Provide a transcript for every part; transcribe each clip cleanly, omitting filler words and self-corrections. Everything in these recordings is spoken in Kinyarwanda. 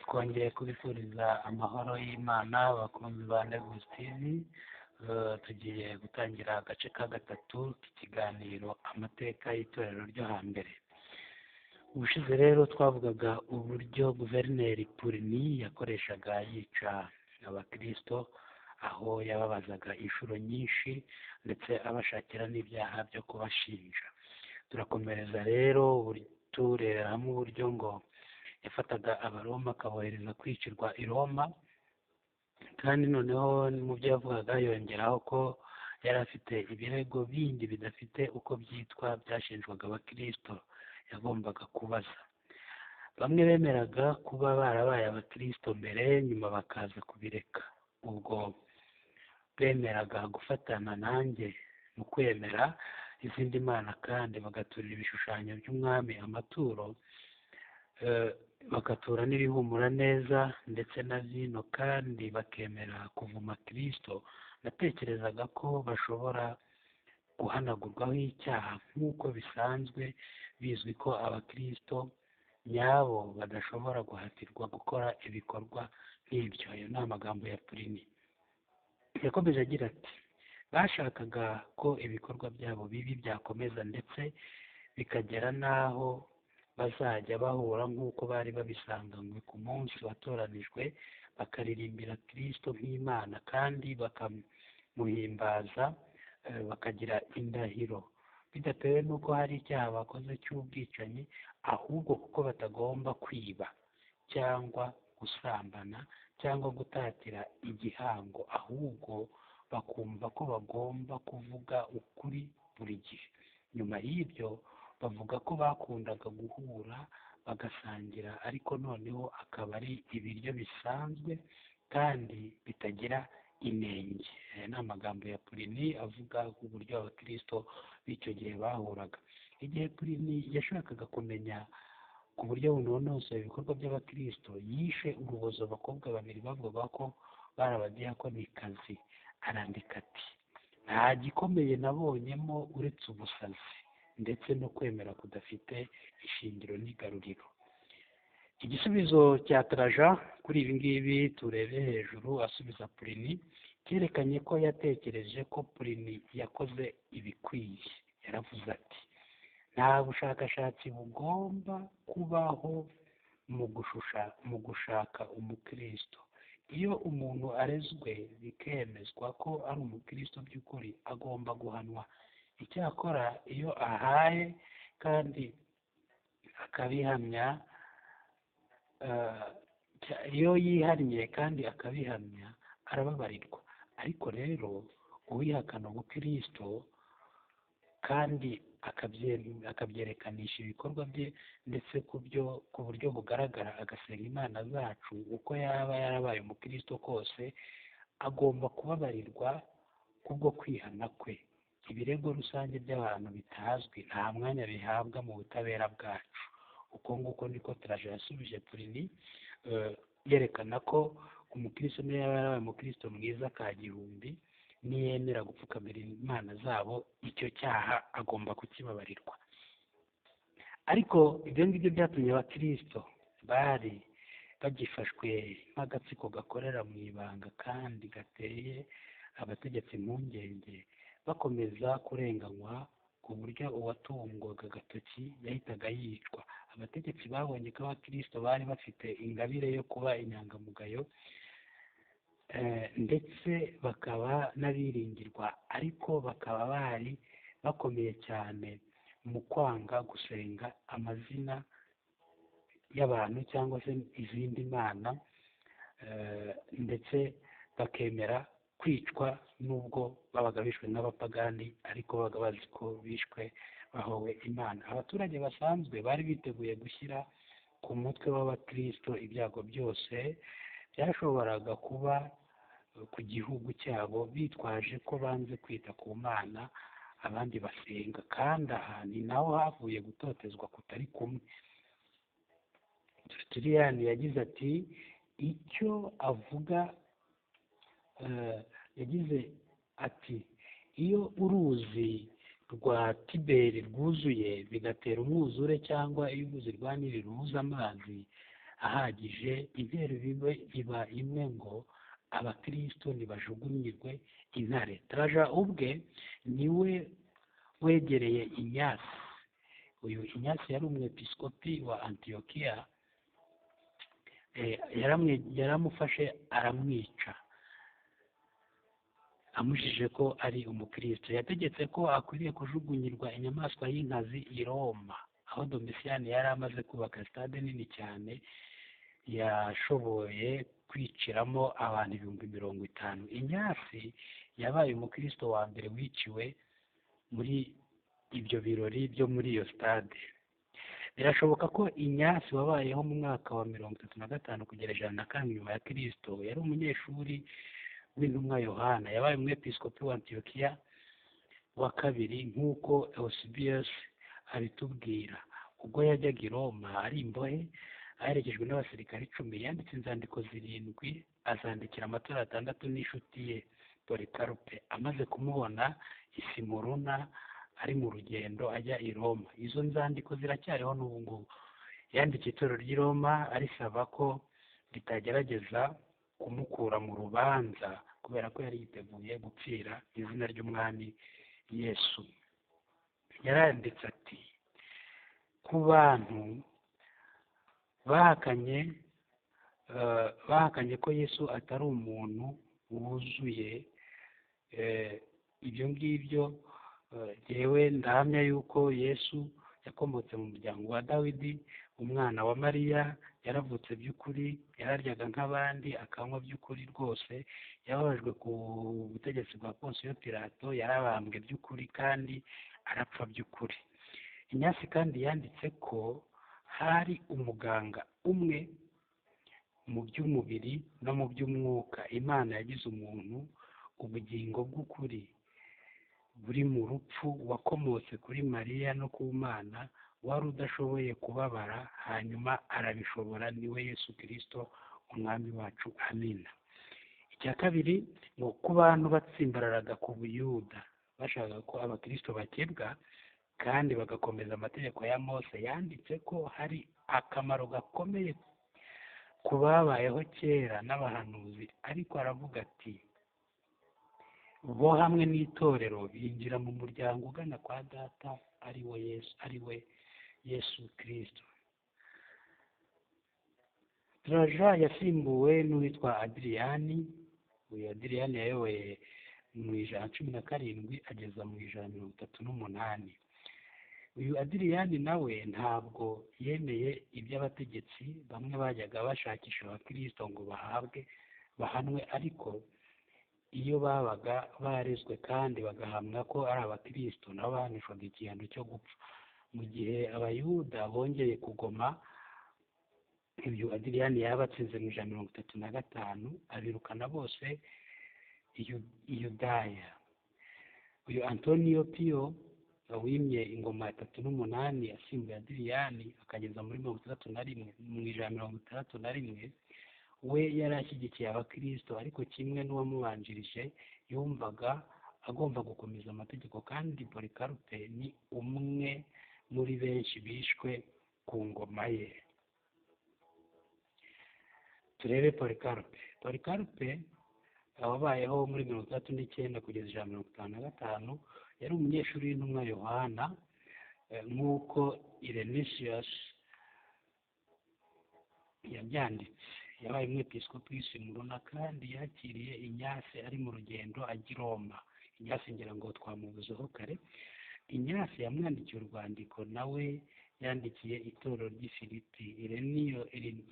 Twongeye kubifuriza amahoro y'Imana abakunzi ba Negus TV. Tugiye gutangira agace ka gatatu k'ikiganiro amateka y'itorero ryo hambere. Ubushize rero twavugaga uburyo guverineri Purini yakoreshaga yica abakirisito, aho yababazaga inshuro nyinshi ndetse abashakira n'ibyaha byo kubashinja. Turakomereza rero turebera hamwe uburyo ngo yafataga Abaroma akabohereza kwicirwa i Roma, kandi noneho mu byo yavugaga yongeraho ko yari afite ibirego bindi bidafite uko byitwa byashinjwaga abakirisito yagombaga kubaza. Bamwe bemeraga kuba barabaye abakirisito mbere, nyuma bakaza kubireka. Ubwo bemeraga gufatana nanjye mu kwemera izindi mana kandi bagaturira ibishushanyo by'umwami amaturo, bagatura n'ibihumura neza ndetse na vino, kandi bakemera kuvuma Kristo. Natekerezaga ko bashobora guhanagurwaho icyaha nk'uko bisanzwe bizwi ko abakirisito nyabo badashobora guhatirwa gukora ibikorwa nk'ibyo. Ayo ni amagambo ya Purini. Yakomeje agira ati: bashakaga ko ibikorwa byabo bibi byakomeza ndetse bikagera n'aho bazajya bahura nk'uko bari babisanganywe ku munsi watoranijwe, bakaririmbira Kristo nk'Imana kandi bakamuhimbaza, bakagira indahiro bidatewe n'uko hari icyaha bakoze cy'ubwicanyi, ahubwo kuko batagomba kwiba cyangwa gusambana cyangwa gutatira igihango, ahubwo bakumva ko bagomba kuvuga ukuri buri gihe. Nyuma y'ibyo bavuga ko bakundaga guhura bagasangira, ariko noneho akaba ari ibiryo bisanzwe kandi bitagira inenge. Aya ni amagambo ya Purini avuga uburyo abakirisito b'icyo gihe bahuraga. Igihe Purini yashakaga kumenya ku buryo bunonosoye ibikorwa by'abakirisito, yishe urubozo abakobwa babiri bavugaga ko bari abadiyakonikazi. Arandika ati: nta gikomeye nabonyemo uretse ubusazi ndetse no kwemera kudafite ishingiro n'igaruriro. Igisubizo cya Trajan kuri ibi ngibi turebe hejuru asubiza Purini cyerekanye ko yatekereje ko Purini yakoze ibikwiye. Yaravuze ati: nta bushakashatsi bugomba kubaho mu gushaka umukristo. Iyo umuntu arezwe bikemezwa ko ari umukristo by'ukuri, agomba guhanwa. Icyakora iyo ahaye kandi akabihamya, iyo yihannye kandi akabihamya, arababarirwa. Ariko rero uwihakana ubukristo kandi akabyerekanisha ibikorwa bye ndetse ku buryo bugaragara agasenga imana zacu, uko yaba yarabaye umukristo kose, agomba kubabarirwa kubwo kwihana kwe. Ibirego rusange by'abantu bitazwi nta mwanya bihabwa mu butabera bwacu. Uko nguko niko Trajan yasubije Purini, yerekana ko umukristo niyo yaba yarabaye umukristo mwiza ka gihumbi, niyemera gupfukamira imana zabo, icyo cyaha agomba kukibabarirwa. Ariko ibyo ngibyo byatumye abakirisito bari bagifashwe nk'agatsiko gakorera mu ibanga kandi gateye abategetsi impungenge bakomeza kurenganywa, ku buryo uwatungwaga agatoki yahitaga yicwa. Abategetsi babonye ko abakirisito bari bafite ingabire yo kuba inyangamugayo ndetse bakaba n'abiringirwa, ariko bakaba bari bakomeye cyane mu kwanga gusenga amazina y'abantu cyangwa se izindi mana, ndetse bakemera kwicwa nubwo babaga bishwe n'abapagani, ariko babaga bazi ko bishwe bahowe Imana. Abaturage basanzwe bari biteguye gushyira ku mutwe w'abakirisito ibyago byose byashoboraga kuba ku gihugu cyabo, bitwaje ko banze kwita ku mana abandi basenga. Kandi aha ni naho havuye gutotezwa kutari kumwe. Tertullian yagize ati: icyo avuga, yagize ati: iyo uruzi rwa Tiberi rwuzuye bigatera umwuzure, cyangwa iyo uruzi rwa Nili rubuze amazi, ahagije, intero iba imwe ngo abakristo ntibajugunyirwe intare. Trajan ubwe niwe wegereye Inyasi. Uyu Inyasi yari umwepiskopi wa Antiyokiya, yaramufashe aramwica amujije ko ari umukristo. Yategetse ko akwiriye kujugunyirwa inyamaswa y'inkazi i Roma, aho Domitiyani yari amaze kubaka sitade nini cyane yashoboye kwiciramo abantu 50,000. Inyasi yabaye umukristo wa mbere wiciwe muri ibyo birori byo muri iyo stade. Birashoboka ko Inyasi wabayeho mu mwaka wa 35 kugera 102 nyuma ya Kristo, yari umunyeshuri w'intumwa Yohana. Yabaye umwepiskopi wa Antiyokiya wa kabiri nk'uko Eusebius abitubwira. Ubwo yajyaga i Roma ari imbohe aherekejwe n'abasirikare 10, yanditse inzandiko 7 azandikira amatora 6 n'inshuti ye Polycarpe. Amaze kumubona i Simuruna ari mu rugendo ajya i Roma. Izo nzandiko ziracyariho n'ubu ngubu. Yandikiye itorero ry'i Roma arisaba ko ritagerageza kumukura mu rubanza kubera ko yari yiteguye gupfira izina ry'Umwami Yesu. Yaranditse ati: ku bantu bahakanye ko Yesu atari umuntu wuzuye, ibyo ngibyo jyewe ndahamya yuko Yesu yakomotse mu muryango wa Dawidi, umwana wa Mariya, yaravutse by'ukuri, yararyaga nk'abandi, akanywa by'ukuri rwose, yababajwe ku butegetsi bwa Ponsiyo Pilato, yarabambwe by'ukuri kandi arapfa by'ukuri. Inyasi kandi yanditse ko hari umuganga umwe mu by'umubiri no mu by'umwuka, Imana yagize umuntu ubugingo bw'ukuri buri mu rupfu, wakomotse kuri Mariya no ku Mana, wari udashoboye kubabara, hanyuma arabishobora, niwe Yesu Kristo Umwami wacu. Amina. Icya kabiri ni uko abantu batsimbararaga ku Buyuda, bashakaga ko abakristo bakebwa kandi bagakomeza amategeko ya Mose. Yanditse ko hari akamaro gakomeye ku babayeho kera n'abahanuzi, ariko aravuga ati bo hamwe n'itorero binjira mu muryango ugana kwa Data ari we Yesu, ari we Yesu Kristo. Trajan yasimbuwe n'uwitwa Adiriyani. Uyu Adiriyani yayoboye mu 117 ageza mu 138. Uyu Adiriyani nawe ntabwo yemeye iby'abategetsi bamwe bajyaga bashakisha abakristo ngo bahanwe, ariko iyo babaga barezwe kandi bagahamwa ko ari abakristo, nabo bahanishwaga igihano cyo gupfa. Mu gihe Abayuda bongeye kugoma, ibyo Adiriyani yabatsinze mu 135, abirukana bose i Yudaya. Uyu Antonio Pio wimye ingoma ya 38 asimbuye Adiriyani akageza muri 61, mu 161, we yari ashyigikiye abakristo, ariko kimwe n'uwamubanjirije yumvaga agomba gukomeza amategeko, kandi Polycarpe ni umwe muri benshi bishwe ku ngoma ye. Turebe Polycarpe. Polycarpe wabayeho muri 69 kugeza 155, yari umunyeshuri w'intumwa Yohana, nk'uko Irenaeus yabyanditse. Yabaye umwepiskopi w'i Simuruna kandi yakiriye Inyasi ari mu rugendo ajya i Roma. Inyasi ngira ngo twamuvuzeho kare. Inyasi yamwandikiye urwandiko nawe yandikiye itorero ry'i Filipi.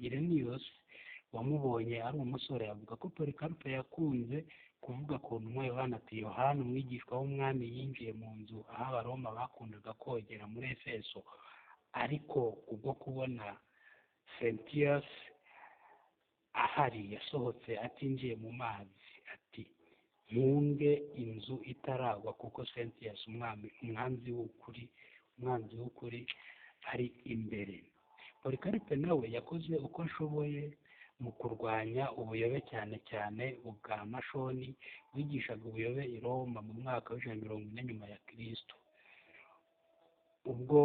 Irenaeus wamubonye ari umusore avuga ko Polycarpe yakunze kuvuga ku ntumwa Yohana ati: Yohana umwigishwa w'Umwami yinjiye mu nzu aho Abaroma bakundaga kogera muri Efeso, ariko kubwo kubona Sentius ahari yasohotse atinjiye mu mazi, ati nkunge inzu itaragwa kuko Sentius umwanzi w'ukuri ari imbere. Polycarpe nawe yakoze uko ashoboye mu kurwanya ubuyobe, cyane cyane ubwa Mashoni wigishaga ubuyobe i Roma mu mwaka wa 140 nyuma ya Kristo. Ubwo